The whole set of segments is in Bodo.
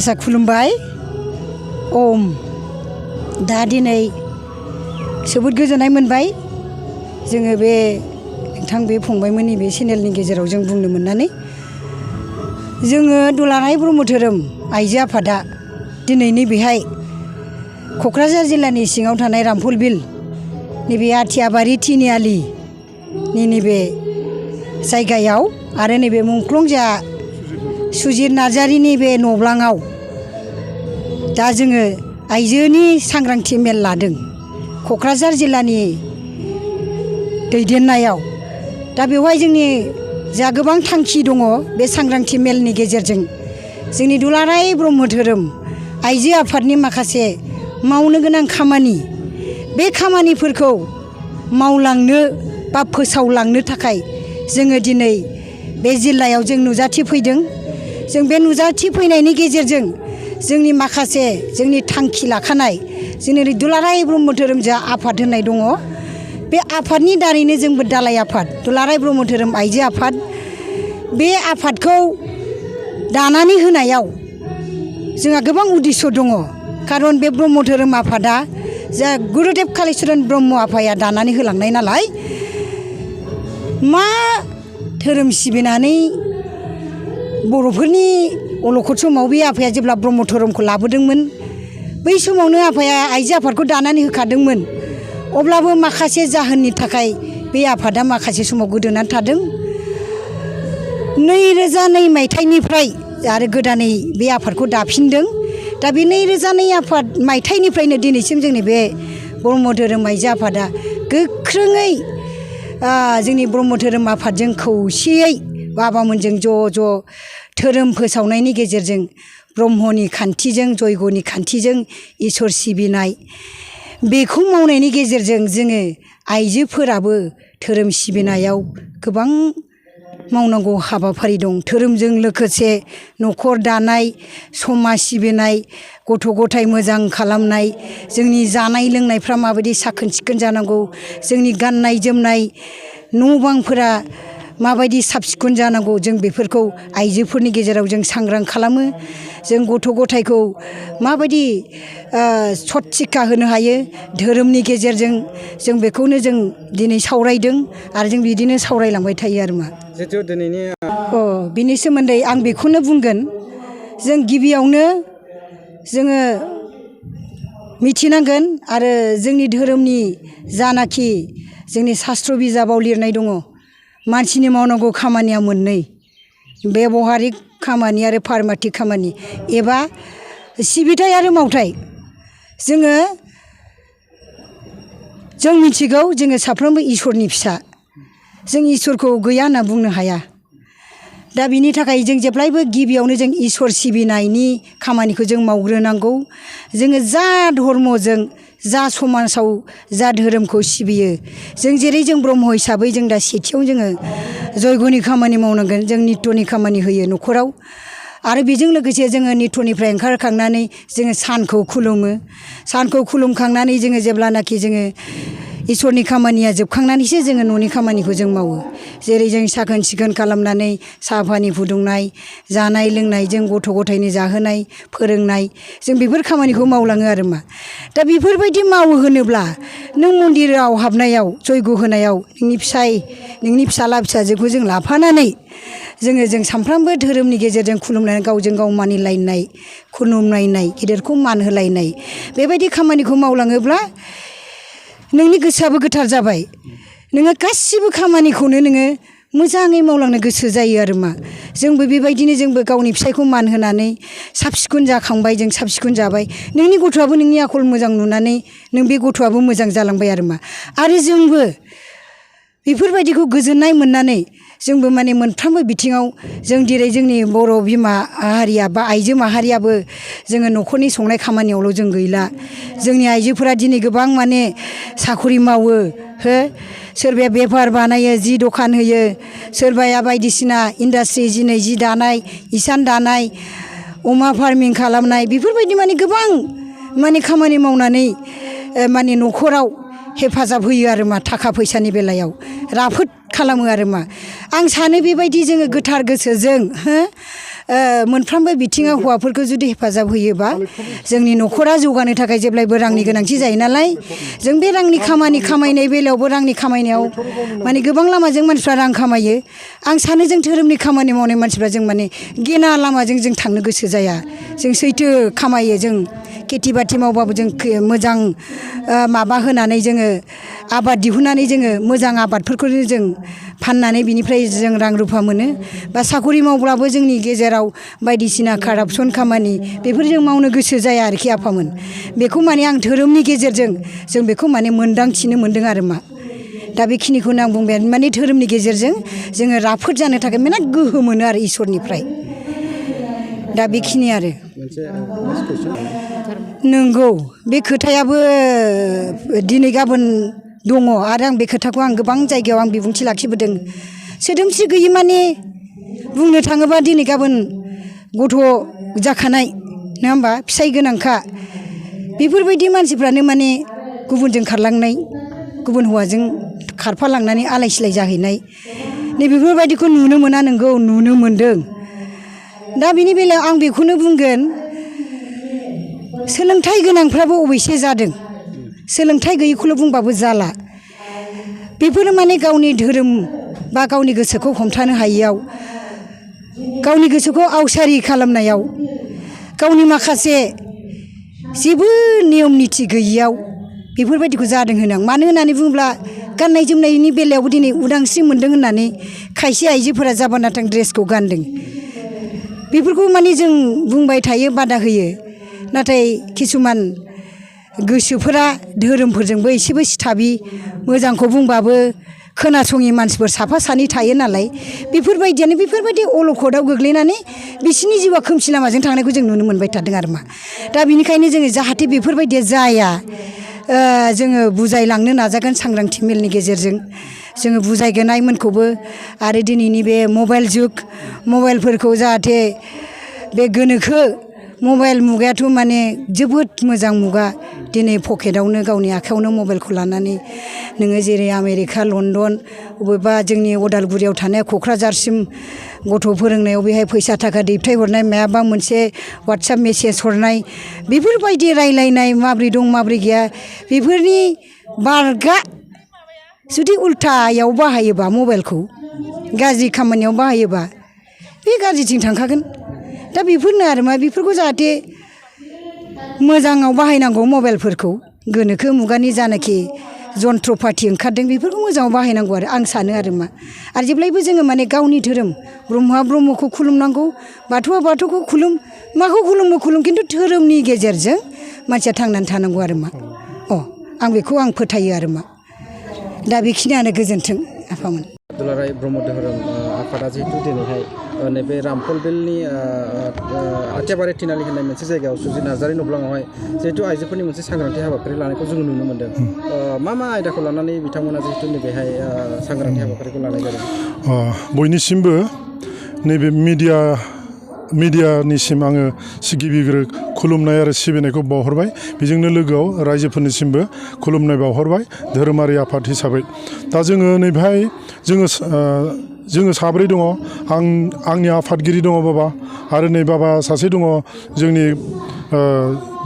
आसा खुलुमबाय ओम दा दिनै जोबोद गोजोननाय मोनबाय जोङो बे नोंथां बे फंबायमोननि बे चेनेलनि गेजेराव जों बुंनो मोननानै जोङो दुलाराय ब्रह्म धोरोम आइजो आफादा दिनै नैबेहाय क'क्राझार जिल्लानि सिङाव थानाय रामफल बिल नैबे आथियाबारि तिनिआलिनि नैबे जायगायाव आरो नैबे मुंख्लंजा सुजित नार्जारिनि बे न'ब्लाङाव दा जोङो आइजोनि सांग्रांथि मेल लादों क'क्राझार जिल्लानि दैदेननायाव दा बेवहाय जोंनि जा गोबां थांखि दङ बे सांग्रांथि मेलनि गेजेरजों जोंनि दुलाराय ब्रह्म धोरोम आइजो आफादनि माखासे मावनो गोनां खामानि बे खामानिफोरखौ मावलांनो बा फोसावलांनो थाखाय जोङो दिनै बे जिल्लायाव जों नुजाथि फैदों जों बे नुजाथि फैनायनि गेजेरजों जोंनि माखासे जोंनि थांखि लाखानाय जोंनि दुलाराय ब्रह्म धोरोम जा आफाद होननाय दङ बे आफादनि दारैनो जोंबो दालाइ आफाद दुलाराय ब्रह्म धोरोम आइजो आफाद बे आफादखौ दानानै होनायाव जोंहा गोबां उद्देश्य दङ खारन बे ब्रह्म धोरोम आफादा जा गुरुदेब कालिचरन ब्रह्म आफाया दानानै होलांनाय नालाय मा धोरोम सिबिनानै बर'फोरनि अलखद समाव बे आफाया जेब्ला ब्रह्म धोरोमखौ लाबोदोंमोन बै समावनो आफाया आइजो आफादखौ दानानै होखादोंमोन अब्लाबो माखासे जाहोननि थाखाय बे आफादा माखासे समाव गोदोनानै थादों 2002 मायथाइनिफ्राय आरो गोदानै बे आफादखौ दाफिनदों दा बे 2002 मायथाइनिफ्रायनो दिनैसिम जोंनि बे ब्रह्म धोरोम आइजो आफादा गोख्रोङै जोंनि ब्रह्म धोरोम आफादजों खौसेयै बाबामोनजों ज' धोरोम फोसावनायनि गेजेरजों ब्रह्मनि खान्थिजों जयग'नि खान्थिजों इसोर सिबिनाय बेखौ मावनायनि गेजेरजों जोङो आइजोफोराबो धोरोम सिबिनायाव गोबां मावनांगौ हाबाफारि दं धोरोमजों लोगोसे न'खर दानाय समाज सिबिनाय गथ' गथाय मोजां खालामनाय जोंनि जानाय लोंनायफ्रा माबायदि साखोन सिखोन जानांगौ जोंनि गाननाय जोमनाय न' बांफोरा माबायदि साब सिखोन जानांगौ जों बेफोरखौ आइजोफोरनि गेजेराव जों सांग्रां खालामो जों गथ' गथायखौ माबायदि सत शिक्षा होनो हायो धोरोमनि गेजेरजों जों बेखौनो जों दिनै सावरायदों आरो जों बिदिनो सावरायलांबाय थायो आरो मा बिनि सोमोन्दै आं बेखौनो बुंगोन जों गिबियावनो जोङो मिथिनांगोन आरो जोंनि धोरोमनि जानाखि जोंनि शास्त्र बिजाबाव लिरनाय दङ मानसिनि मावनांगौ खामानिया मोननै बेबहारिक खामानि आरो पारमार्थिक खामानि एबा सिबिथाय आरो मावथाय जों मिथिगौ जोङो साफ्रोमबो इसोरनि फिसा जों इसोरखौ गैया होनना बुंनो हाया दा बिनि थाखाय जों जेब्लायबो गिबियावनो जों इसोर सिबिनायनि खामानिखौ जों मावग्रोनांगौ जोङो जा धर्मजों जा समाजाव जा धोरोमखौ सिबियो जों जेरै जों ब्रह्म हिसाबै जों दा सेथियाव जोङो जयग'नि खामानि मावनांगोन जों नित्यनि खामानि होयो न'खराव आरो बेजों लोगोसे जोङो नित्यनिफ्राय ओंखारखांनानै जोङो सानखौ खुलुमखांनानै जोङो जेब्लानाखि जोङो इसोरनि खामानिया जोबखांनानैसो जोङो न'नि खामानिखौ जों मावो जेरै जों साखोन सिखोन खालामनानै साहा पानि फुदुंनाय जानाय लोंनाय जों गथ' गथायनो जाहोनाय फोरोंनाय जों बेफोर खामानिखौ मावलाङो आरो मा दा बेफोरबायदि मावो होनोब्ला नों मन्दिराव हाबनायाव जयग' होनायाव नोंनि फिसाला फिसाजोखौ जों लाफानानै जों सानफ्रामबो धोरोमनि गेजेरजों खुलुमनानै गावजों गाव मानिलायनाय खुलुमलायनाय गिदिरखौ मान होलायनाय बेबायदि खामानिखौ मावलाङोब्ला नोंनि गोसोआबो गोथार जाबाय नोङो गासिबो खामानिखौनो नोङो मोजाङै मावलांनो गोसो जायो आरो मा जोंबो बेबायदिनो जोंबो गावनि फिसायखौ मान होनानै साब सिखोन जाखांबाय जों साब सिखोन जाबाय नोंनि गथ'आबो नोंनि आखल मोजां नुनानै नों बे गथ'आबो मोजां जालांबाय आरो मा आरो जोंबो बेफोरबायदिखौ गोजोननाय मोननानै जोंबो माने मोनफ्रोमबो बिथिङाव जों जेरै जोंनि बर' बिमा हारिया बा आइजो माहारियाबो जोङो न'खरनि संनाय खामानियावल' जों गैला जोंनि आइजोफोरा दिनै गोबां माने साखरि मावो सोरबाया बेफार बानायो जि दखान होयो सोरबाया बायदिसिना इन्डास्ट्रि दिनै जि दानाय इसान दानाय अमा फार्मिं खालामनाय बेफोरबायदि माने गोबां माने खामानि मावनानै माने न'खराव हेफाजाब होयो आरो मा थाखा फैसानि बेलायाव राफोद खालामो आरो मा आं सानो बेबायदि जोङो गोथार गोसोजों मोनफ्रोमबो बिथिङाव हौवाफोरखौ जुदि हेफाजाब होयोबा जोंनि न'खरा जौगानो थाखाय जेब्लायबो रांनि गोनांथि जायो नालाय जों बे रांनि खामानि खामायनाय बेलायावबो रांनि खामायनायाव माने गोबां लामाजों मानसिफ्रा रां खामायो आं सानो जों धोरोमनि खामानि मावनाय मानसिफ्रा जों माने गेना लामाजों जों थांनो गोसो जाया जों सैथो खामायो जों खेथि बाथि मावबाबो जों मोजां माबा होनानै जोङो आबाद दिहुननानै जोङो मोजां आबादफोरखौनो जों फाननानै बिनिफ्राय जों रां रुफा मोनो बा साखरि मावब्लाबो जोंनि गेजेराव बायदिसिना कारापसन खामानि बेफोर जों मावनो गोसो जाया आरोखि आफामोन बेखौ माने आं धोरोमनि गेजेरजों जों बेखौ माने मोनदांथिनो मोन्दों आरो मा दा बेखिनिखौनो आं बुंबाय माने धोरोमनि गेजेरजों जोङो राफोद जानो थाखाय माने गोहो मोनो आरो इसोरनिफ्राय दा बेखिनि आरो नंगौ बे खोथायाबो दिनै गाबोन दङ आरो आं बे खोथाखौ आं गोबां जायगायाव आं बिबुंथि लाखिबोदों सोदोमस्रि गैयि माने बुंनो थाङोबा दिनै गाबोन गथ' जाखानाय नङा होमबा फिसाय गोनांखा बेफोरबायदि मानसिफ्रानो माने गुबुनजों खारलांनाय गुबुन हौवाजों खारफालांनानै आलाय सिलाय जाहैनाय नैबेफोरबायदिखौ नुनो मोना नोंगौ नुनो मोनदों दा बिनि बेलायाव आं बेखौनो बुंगोन सोलोंथाइ गोनांफ्राबो अबयसे जादों सोलोंथाइ गैयिखौल' बुंबाबो जाला बेफोरो माने गावनि धोरोम बा गावनि गोसोखौ हमथानो हायियाव गावनि गोसोखौ आवसारि खालामनायाव गावनि माखासे जेबो नियम निथि गैयियाव बेफोरबायदिखौ जादों होनो आं मानो होननानै बुङोब्ला गाननाय जोमनायनि बेलायावबो दिनै उदांस्रि मोन्दों होननानै खायसे आइजोफोरा जाबा नाथां ड्रेसखौ गानदों बेफोरखौ माने जों बुंबाय थायो बादा होयो नाथाय किसुमान गोसोफोरा धोरोमफोरजोंबो एसेबो सिथाबि मोजांखौ बुंबाबो खोनासङि मानसिफोर साफा सानै थायो नालाय बेफोरबायदियानो बेफोरबायदि अलखदाव गोग्लैनानै बिसोरनि जिउआ खोमसि लामाजों थांनायखौ जों नुनो मोनबाय थादों आरो मा दा बिनिखायनो जोङो जाहाथे बेफोरबायदिया जाया जोङो बुजायलांनो नाजागोन सांग्रांथि मेलनि गेजेरजों जोङो बुजायगोन आइमोनखौबो आरो दिनैनि बे मबाइल जुग मबाइलफोरखौ जाहाथे बे गोनोखो मबाइल मुगायाथ' माने जोबोद मोजां मुगा दिनै पकेटावनो गावनि आखायावनो मबाइलखौ लानानै नोङो जेरै आमेरिका लण्डन बबेबा जोंनि उदालगुरियाव थानाय क'क्राझारसिम गथ' फोरोंनायाव बेहाय फैसा थाखा दैथायहरनाय मायाबा मोनसे वाट्सएप मेसेज हरनाय बेफोरबायदि रायलायनाय माब्रै दं माब्रै गैया बेफोरनि बारगा जुदि उल्थायाव बाहायोबा मबाइलखौ गाज्रि खामानियाव बाहायोबा बे गाज्रिथिं थांखागोन दा बेफोरनो आरो मा बेफोरखौ जाहाथे मोजाङाव बाहायनांगौ मबाइलफोरखौ गोनोखो मुगानि जानाखि जन्थ्र पाति ओंखारदों बेफोरखौ मोजाङाव बाहायनांगौ आरो आं सानो आरो मा आरो जेब्लायबो जोङो माने गावनि धोरोम ब्रह्मआ ब्रह्मखौ खुलुमनांगौ बाथौआ बाथौखौ खुलुम माखौ खुलुमो खुलुम खिन्थु धोरोमनि गेजेरजों मानसिया थांनानै थानांगौ आरो मा आं बेखौ आं फोथायो आरो मा दा बेखिनियानो गोजोन्थों आफामोन दुलाराय ब्रह्म धोरोम आफादा जिहेतु दिनैहाय नैबे रामफल बिलनि आथियाबारि थिनालि होननाय मोनसे जायगायाव सुजित नार्जारि नब्लाङावहाय जिहेतु आइजोफोरनि मोनसे सांग्रांथि हाबाफारि लानायखौ जों नुनो मोन्दों मा आयदाखौ लानानै बिथांमोना जिहेतु नैबेहाय सांग्रांथि हाबाफारिखौ लानाय जादों बयनिसिमबो नैबे मिडियानिसिम आङो गिबिग्रो खुलुमनाय आरो सिबिनायखौ बावहरबाय बेजोंनो लोगोआव रायजोफोरनिसिमबो खुलुमनाय बावहरबाय धोरोमारि आफाद हिसाबै दा जोङो नैबेहाय जोङो साब्रै दङ आंनि आफादगिरि दङ बाबा आरो नै बाबा सासे दङ जोंनि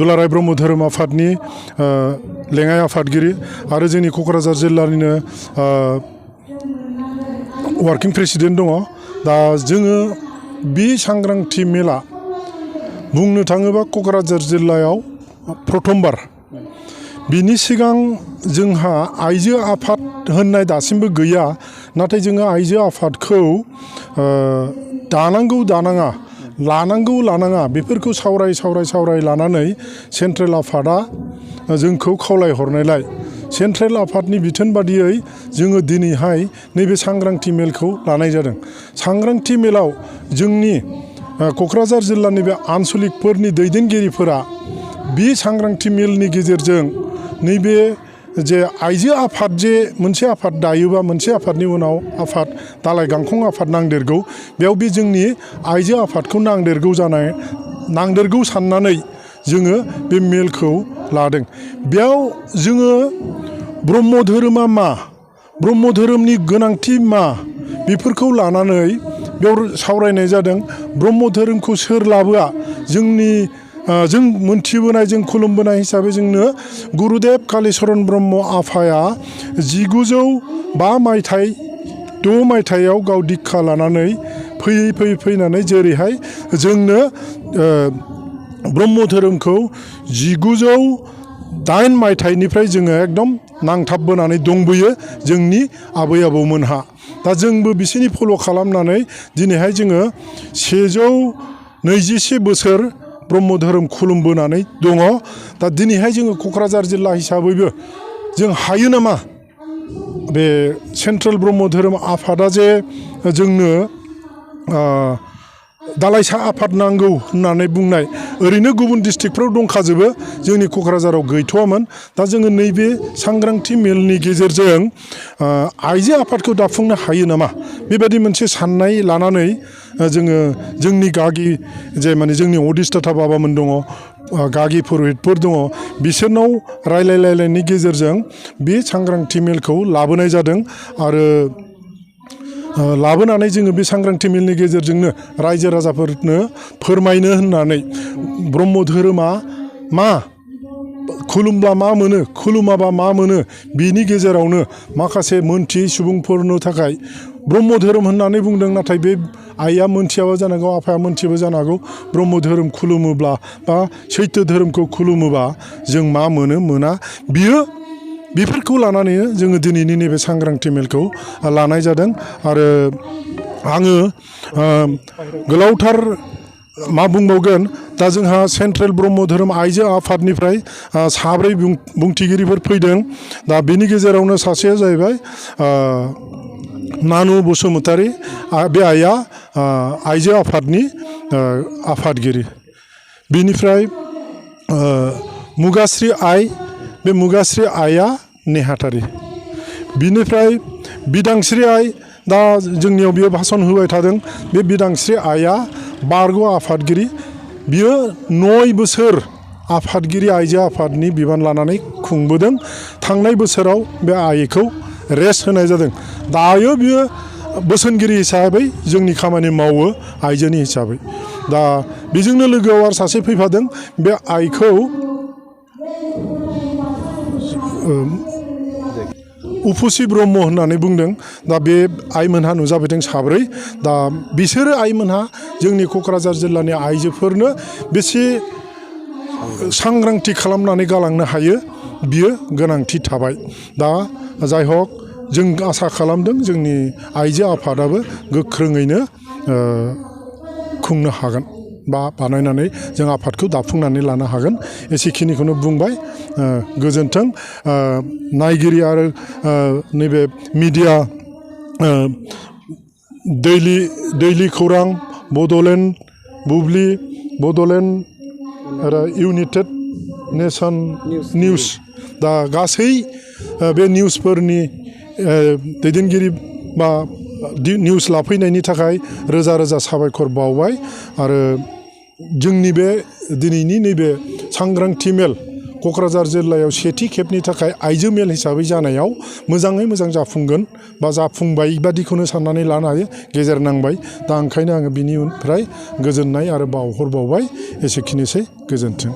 दुलाराय ब्रह्म धोरोम आफादनि लेङाइ आफादगिरि आरो जोंनि क'क्राझार जिल्लानिनो वार्किं प्रेसिडेन्ट दङ दा जोङो बे सांग्रांथि मेला बुंनो थाङोबा क'क्राझार जिल्लायाव प्रथमबार बिनि सिगां जोंहा आइजो आफाद होननाय दासिमबो गैया नाथाय जोङो आइजो आफादखौ दानांगौ दानाङा लानांगौ लानाङा बेफोरखौ सावराय लानानै सेन्ट्रेल आफादा जोंखौ खावलायहरनायलाय सेन्ट्रेल आफादनि बिथोन बादियै जोङो दिनैहाय नैबे सांग्रांथि मेलखौ लानाय जादों सांग्रांथि मेलाव जोंनि क'क्राझार जिल्लानि बे आन्सलिकफोरनि दैदेनगिरिफोरा बे सांग्रांथि मेलनि गेजेरजों नैबे जे आइजो आफाद जे मोनसे आफाद दायोबा मोनसे आफादनि उनाव आफाद दालाय गांखं आफाद नांदेरगौ बेयाव बे जोंनि आइजो आफादखौ नांदेरगौ साननानै जोङो बे मेलखौ लादों बेयाव जोङो ब्रह्म धोरोमा मा ब्रह्म धोरोमनि गोनांथि मा बेफोरखौ लानानै बेयाव सावरायनाय जादों ब्रह्म धोरोमखौ सोर लाबोआ जोंनि जों मोनथिबोनाय जों खुलुमबोनाय हिसाबै जोंनो गुरुदेब कालिचरन ब्रह्म आफाया 1905 मायथाइ 6 मायथाइयाव गाव दीक्षा लानानै फैनानै जेरैहाय जोंनो ब्रह्म धोरोमखौ 1908 मायथाइनिफ्राय जोङो एकदम नांथाबबोनानै दंबोयो जोंनि आबै आबौमोनहा दा जोंबो बिसोरनि फल' खालामनानै दिनैहाय जोङो 121 बोसोर ब्रह्म धोरोम खुलुमबोनानै दङ दा दिनैहाय जोङो क'क्राझार जिल्ला हिसाबैबो जों हायो नामा बे सेन्ट्रेल ब्रह्म धोरोम आफादा जे जोंनो दालाइसा आफाद नांगौ होननानै बुंनाय ओरैनो गुबुन डिस्ट्रिक्टफ्राव दंखाजोबो जोंनि क'क्राझाराव गैथ'वामोन दा जोङो नैबे सांग्रांथि मेलनि गेजेरजों आइजो आफादखौ दाफुंनो हायो नामा बेबायदि मोनसे साननाय लानानै जोङो जोंनि गागि जे माने जोंनि अधिष्ठाता बाबामोन दङ गागि पुरहितफोर दङ बिसोरनाव रायलायलायनायनि गेजेरजों बे सांग्रांथि मेलखौ लाबोनाय जादों आरो लाबोनानै जोङो बे सांग्रांथि मेलनि गेजेरजोंनो रायजो राजाफोरनो फोरमायनो होननानै ब्रह्म धोरोमा मा खुलुमब्ला मा मोनो खुलुमाबा मा मोनो बिनि गेजेरावनो माखासे मोनथियै सुबुंफोरनो थाखाय ब्रह्म धोरोम होननानै बुंदों नाथाय बे आइया मोनथियाबो जानांगौ आफाया मोनथियाबो जानो हागौ ब्रह्म धोरोम खुलुमोब्ला बा सैथो धोरोमखौ खुलुमोबा जों मा मोनो मोना बियो बेफोरखौ लानानैनो जोङो दिनैनि नैबे सांग्रांथि मेलखौ लानाय जादों आरो आङो गोलावथार मा बुंबावगोन दा जोंहा सेन्ट्रेल ब्रह्म धोरोम आइजो आफादनिफ्राय 7 बुंथिगिरिफोर फैदों दा बेनि गेजेरावनो सासेया जाहैबाय नानु बसुमतारी बे आइया आइजो आफादनि आफादगिरि बिनिफ्राय मुगाश्री आइ बे मुगाश्री आइया नेहाथारि बिनिफ्राय बिदांस्रि आइ दा जोंनियाव बियो भाषण होबाय थादों बे बिदांस्रि आइया बारग' आफादगिरि बियो 9 बोसोर आफादगिरि आइजो आफादनि बिबान लानानै खुंबोदों थांनाय बोसोराव बे आइखौ रेस्ट होनाय जादों दायो बियो बोसोनगिरि हिसाबै जोंनि खामानि मावो आइजोनि हिसाबै दा बेजोंनो लोगोआव आरो सासे फैफादों बे आइखौ उफुसि ब्रह्म होननानै बुंदों दा बे आइमोनहा नुजाफैदों 7 दा बिसोरो आइमोनहा जोंनि क'क्राझार जिल्लानि आइजोफोरनो बेसे सांग्रांथि खालामनानै गालांनो हायो बियो गोनांथि थाबाय दा जाय हक जों आसा खालामदों जोंनि आइजो आफादाबो गोख्रोङैनो खुंनो हागोन बा बानायनानै जों आफादखौ दाफुंनानै लानो हागोन एसेखिनिखौनो बुंबाय गोजोन्थों नायगिरि आरो नैबे मिडिया दैलि खौरां बड'लेण्ड बुब्लि बड'लेण्ड आरो इउनाइटेड नेसन निउस दा गासै बे निउसफोरनि दैदेनगिरि बा निउस लाफैनायनि थाखाय रोजा रोजा साबायखर बावबाय आरो जोंनि बे दिनैनि नैबे सांग्रांथि मेल क'क्राझार जिल्लायाव सेथि खेबनि थाखाय आइजो मेल हिसाबै जानायाव मोजाङै मोजां जाफुंगोन बा जाफुंबाय बादिखौनो साननानै लानो हायो गेजेर नांबाय दा ओंखायनो आङो बिनिफ्राय गोजोननाय आरो बावहरबावबाय एसेखिनिसै गोजोन्थों